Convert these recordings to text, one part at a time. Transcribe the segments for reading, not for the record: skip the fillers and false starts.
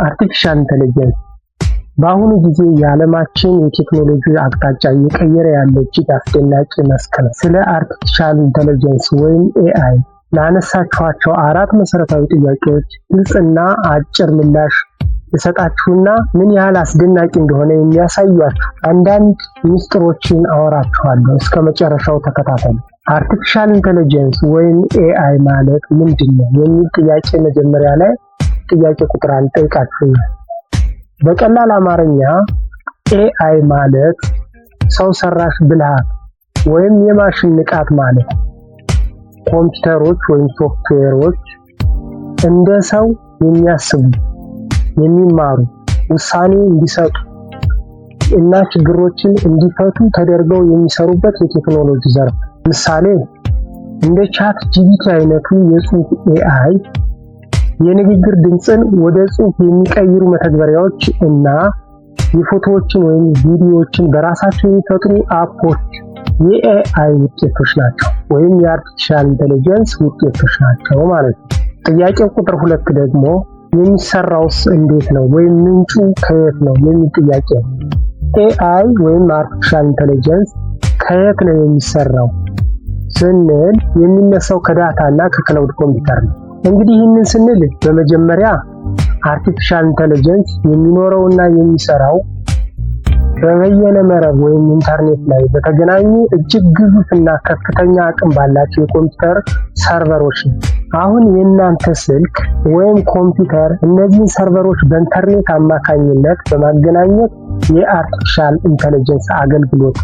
Artificial intelligence በአሁኑ ጊዜ የዓለማችን የቴክኖሎጂ አቅጣጫ እየቀየረ ያለ እጅግ አስደናቂ መስክ ነው። ስለ artificial intelligence ወይም AI ላነሳችኋቸው አራት መሰረታዊ ጥያቄዎች ግልጽና አጭር ምላሽ እሰጣችሁና ምን ያህል አስደናቂ እንደሆነ የሚያሳዩአችሁ አንዳንድ ሚስጥሮችን አወራችኋለሁ። እስከ መጨረሻው ተከታተሉ። Artificial intelligence ወይም AI ማለት ምንድን ነው የሚል ጥያቄ መጀመሪያ ላይ ጥያቄ ቁጥር 1 ጠይቃችሁኛል። በቀላል አማርኛ AI ማለት ሰው ሰራሽ ብልሃት ወይም የማሽን ንቃት ማለት ነው። ኮምፒውተሮች ወይም ሶፍትዌሮች እንደ ሰው የሚያስቡ፣ የሚማሩ፣ ውሳኔ እንዲሰጡ እና ችግሮችን እንዲፈቱ ተደርገው የሚሰሩበት የቴክኖሎጂ ዘርፍ። ምሳሌ እንደ ChatGPT አይነቱ የጽሁፍ AI፣ የንግግር ድምፅን ወደ ጽሁፍ የሚቀይሩ መተግበሪያዎች እና የፎቶዎችን ወይም ቪዲዮዎችን በራሳቸው የሚፈጥሩ app ኦች የ AI ውጤቶች ናቸው ወይም የ artificial intelligence ውጤቶች ናቸው ማለት ነው። ጥያቄ ቁጥር 2 ደግሞ የሚሰራውስ እንዴት ነው ወይም ምንጩ ከየት ነው የሚል ጥያቄ ነው። AI ወይም artificial intelligence ከየት ነው የሚሰራው ስንል የሚነሳው ከ data እና ከ cloud computer ነው። እንግዲህ ይህንን ስንል በመጀመሪያ artificial intelligence የሚኖረውና የሚሰራው በበየነ መረብ ወይም ኢንተርኔት ላይ በተገናኙ እጅግ ግዙፍና ከፍተኛ አቅም ባላቸው የኮምፒውተር server ኦች ነው። አሁን የእናንተ ስልክ ወይም ኮምፒውተር እነዚህን server ኦች በኢንተርኔት አማካኝነት በማገናኘት የ artificial intelligence አገልግሎት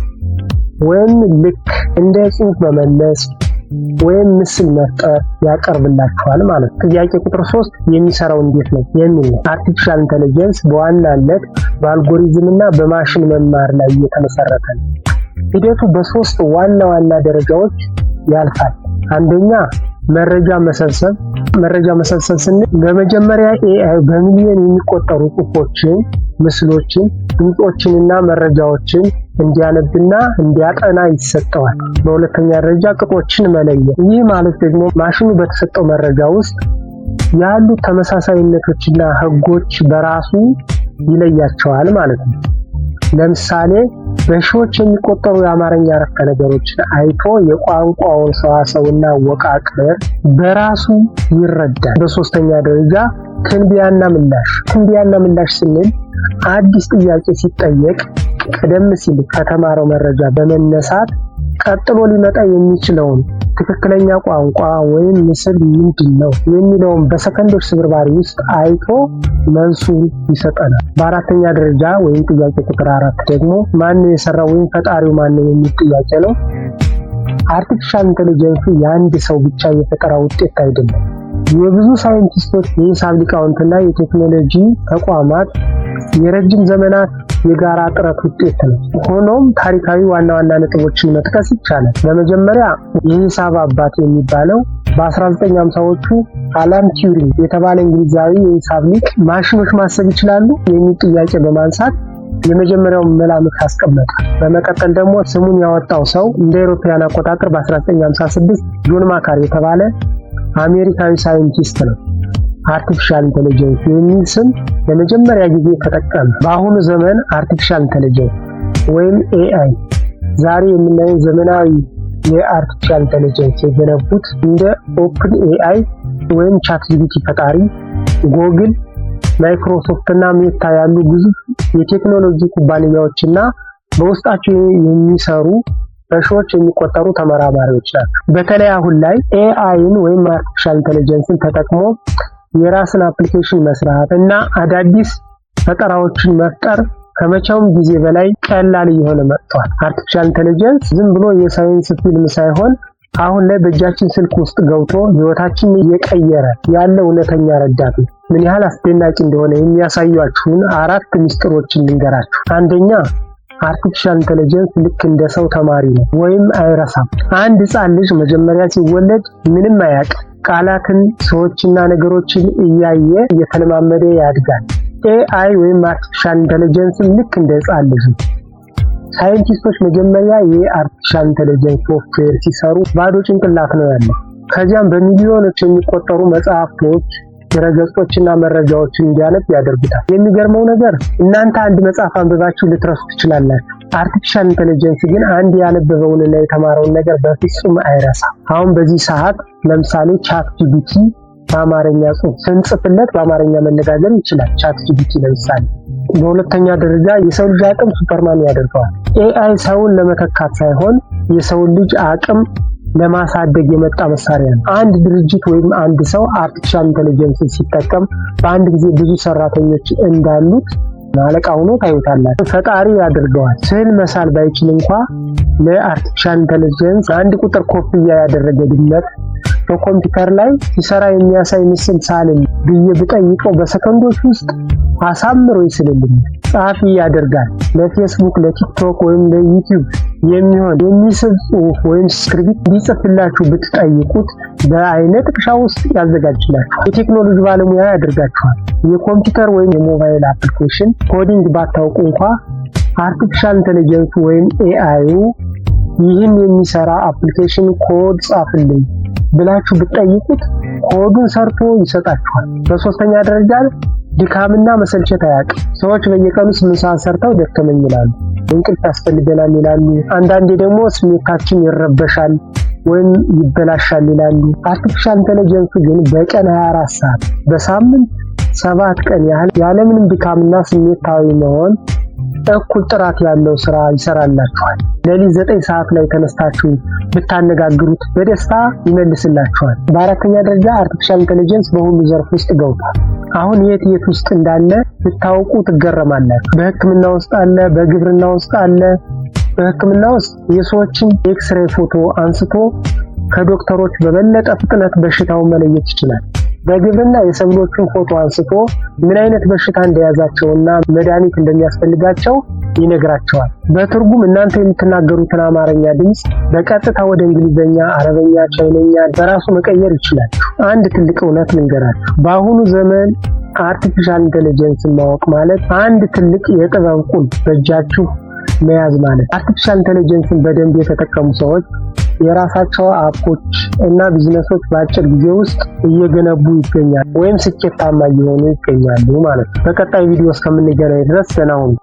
ወይም ልክ እንደ ጽሁፍ መመለስ ወይም ምስል መፍጠር ያቀርብላችኋል ማለት ነው። ጥያቄ ቁጥር 3 የሚሰራው እንዴት ነው የሚል ነው። Artificial intelligence በዋናነት በአልጎሪዝም እና በማሽን መማር ላይ የተመሰረተ ነው። ሂደቱ በሶስት ዋና ዋና ደረጃዎች ያልፋል። አንደኛ፣ መረጃ መሰብሰብ። መረጃ መሰብሰብ ስንል በመጀመሪያ AI በሚሊዮን የሚቆጠሩ ጽሁፎችን፣ ምስሎችን፣ ድምጾችንና መረጃዎችን እንዲያነብና እንዲያጠና ይሰጠዋል። በሁለተኛ ደረጃ ቅጦችን መለየት። ይህ ማለት ደግሞ ማሽኑ በተሰጠው መረጃ ውስጥ ያሉ ተመሳሳይነቶችና ህጎች በራሱ ይለያቸዋል ማለት ነው። ለምሳሌ በሺዎች የሚቆጠሩ የአማርኛ አረፍተ ነገሮችን አይቶ የቋንቋውን ሰዋሰውና አወቃቀር በራሱ ይረዳል። በሶስተኛ ደረጃ ትንበያና ምላሽ። ትንበያና ምላሽ ስንል አዲስ ጥያቄ ሲጠየቅ ቀደም ሲል ከተማረው መረጃ በመነሳት ቀጥሎ ሊመጣ የሚችለውን ትክክለኛ ቋንቋ ወይም ምስል ምንድን ነው የሚለውን በሰከንዶች ስብርባሪ ውስጥ አይቶ መልሱን ይሰጠናል። በአራተኛ ደረጃ ወይም ጥያቄ ቁጥር 4 ደግሞ ማነው የሰራው ወይም ፈጣሪው ማነው የሚል ጥያቄ ነው። Artificial intelligence ኡ የአንድ ሰው ብቻ የፈጠራ ውጤት አይደለም። የብዙ ሳይንቲስቶች፣ የሂሳብ ሊቃውንትና የቴክኖሎጂ ተቋማት የረጅም ዘመናት የጋራ ጥረት ውጤት ነው። ሆኖም ታሪካዊ ዋና ዋና ነጥቦችን መጥቀስ ይቻላል። በመጀመሪያ የሂሳብ አባት የሚባለው በ1950ዎቹ አላን ቲዩሪንግ የተባለ እንግሊዛዊ የሂሳብ ሊቅ ማሽኖች ማሰብ ይችላሉ የሚል ጥያቄ በማንሳት የመጀመሪያውን መላምት አስቀመጠ። በመቀጠል ደግሞ ስሙን ያወጣው ሰው እንደ አውሮፓውያን አቆጣጠር በ1956 ጆን ማካር የተባለ አሜሪካዊ ሳይንቲስት ነው። Artificial intelligence የሚል ስም ለመጀመሪያ ጊዜ ተጠቀመ። በአሁኑ ዘመን artificial intelligence ወይም AI ዛሬ የምናየው ዘመናዊ የ artificial intelligence የገነቡት እንደ OpenAI ወይም ChatGPT ፈጣሪ፣ ጎግል፣ ማይክሮሶፍት እና ሜታ ያሉ ግዙፍ የቴክኖሎጂ ኩባንያዎችና በውስጣቸው የሚሰሩ በሺዎች የሚቆጠሩ ተመራማሪዎች ናቸው። በተለይ አሁን ላይ AI ን ወይም artificial intelligence ን ተጠቅሞ የራስን application መስራት እና አዳዲስ ፈጠራዎችን መፍጠር ከመቼውም ጊዜ በላይ ቀላል እየሆነ መጥቷል። Artificial intelligence ዝም ብሎ የሳይንስ ፊልም ሳይሆን አሁን ላይ በእጃችን ስልክ ውስጥ ገብቶ ህይወታችንን እየቀየረ ያለ እውነተኛ ረዳት ነው። ምን ያህል አስደናቂ እንደሆነ የሚያሳዩአችሁን አራት ሚስጥሮችን ልንገራችሁ። አንደኛ፣ artificial intelligence ልክ እንደ ሰው ተማሪ ነው ወይም አይረሳም። አንድ ህፃን ልጅ መጀመሪያ ሲወለድ ምንም አያውቅም። ቃላትን፣ ሰዎችና ነገሮችን እያየ እየተለማመደ ያድጋል። AI ወይም artificial intelligence ልክ እንደ ህፃን ልጅ ነው። ሳይንቲስቶች መጀመሪያ የ artificial intelligence ሶፍትዌር ሲሰሩ ባዶ ጭንቅላት ነው ያለው። ከዚያም በሚሊዮኖች የሚቆጠሩ መጽሐፍቶች፣ ድረገጾችና መረጃዎችን እንዲያነብ ያደርጉታል። የሚገርመው ነገር እናንተ አንድ መጽሐፍ አንብባችሁ ልትረሱ ትችላላችሁ። Artificial intelligence ግን አንድ ያነበበውንና የተማረውን ነገር በፍጹም አይረሳም። አሁን በዚህ ሰዓት ለምሳሌ ChatGPT በአማርኛ ጽሁፍ ስንጽፍለት በአማርኛ መነጋገር ይችላል። ChatGPT ለምሳሌ። በሁለተኛ ደረጃ የሰው ልጅ አቅም superman ያደርገዋል። AI ሰውን ለመተካት ሳይሆን የሰውን ልጅ አቅም ለማሳደግ የመጣ መሳሪያ ነው። አንድ ድርጅት ወይም አንድ ሰው artificial intelligence ን ሲጠቀም በአንድ ጊዜ ብዙ ሰራተኞች እንዳሉት አለቃ ሆኖ ታዩታላችሁ። ፈጣሪ ያደርገዋል። ስዕል መሳል ባይችል እንኳ ለ artificial intelligence አንድ ቁጥር ኮፍያ ያደረገ ድመት በኮምፒውተር ላይ ሲሰራ የሚያሳይ ምስል ሳልልኝ ብዬ ብጠይቀው በሰከንዶች ውስጥ አሳምሮ ይስልልኛል። ጸሐፊ ያደርጋል። ለፌስቡክ፣ ለቲክቶክ ወይም ለዩቲዩብ የሚሆን የሚስብ ጽሁፍ ወይም script እንዲጽፍላችሁ ብትጠይቁት በአይነ ጥቅሻ ውስጥ ያዘጋጅላችኋል። የቴክኖሎጂ ባለሙያ ያደርጋችኋል። የኮምፒውተር ወይም የሞባይል application coding ባታውቁ እንኳ artificial intelligence ወይም AI ዩ ይህን የሚሰራ application code ጻፍልኝ ብላችሁ ብትጠይቁት ኮዱን ሰርቶ ይሰጣችኋል። በሶስተኛ ደረጃ ድካምና መሰልቸት አያውቅም። ሰዎች በየቀኑ 8 ሰዓት ሰርተው ደከመኝ ይላሉ። እንቅልፍ ያስፈልገናል ይላሉ። አንዳንዴ ደግሞ ስሜታችን ይረበሻል ወይም ይበላሻል ይላሉ። Artificial intelligence ግን በቀን 24 ሰዓት፣ በሳምንት 7 ቀን ያህል ያለምንም ድካምና ስሜታዊ መሆን እኩል ጥራት ያለው ስራ ይሰራላችኋል። ሌሊት 9 ሰዓት ላይ ተነስታችሁ ብታነጋግሩት በደስታ ይመልስላችኋል። በአራተኛ ደረጃ artificial intelligence በሁሉ ዘርፍ ውስጥ ገብቷል። አሁን የት የት ውስጥ እንዳለ ብታውቁ ትገረማላችሁ። በሕክምና ውስጥ አለ፣ በግብርና ውስጥ አለ። በሕክምና ውስጥ የሰዎችን ኤክስሬይ ፎቶ አንስቶ ከዶክተሮች በበለጠ ፍጥነት በሽታውን መለየት ይችላል። በግብርና የሰብሎቹን ፎቶ አንስቶ ምን አይነት በሽታ እንደያዛቸውና መድኃኒት እንደሚያስፈልጋቸው ይነግራቸዋል። በትርጉም እናንተ የምትናገሩትን አማርኛ ድምፅ በቀጥታ ወደ እንግሊዝኛ፣ አረበኛ፣ ቻይነኛ በራሱ መቀየር ይችላል። አንድ ትልቅ እውነት ልንገራችሁ። በአሁኑ ዘመን artificial intelligence ን ማወቅ ማለት አንድ ትልቅ የጥበብ ቁልፍ በእጃችሁ መያዝ ማለት። Artificial intelligence ን በደንብ የተጠቀሙ ሰዎች የራሳቸው app ኦች እና ቢዝነሶች በአጭር ጊዜ ውስጥ እየገነቡ ይገኛሉ ወይም ስኬታማ እየሆኑ ይገኛሉ ማለት ነው። በቀጣይ ቪዲዮ እስከምንገናኝ ድረስ ደህና ሁኑ።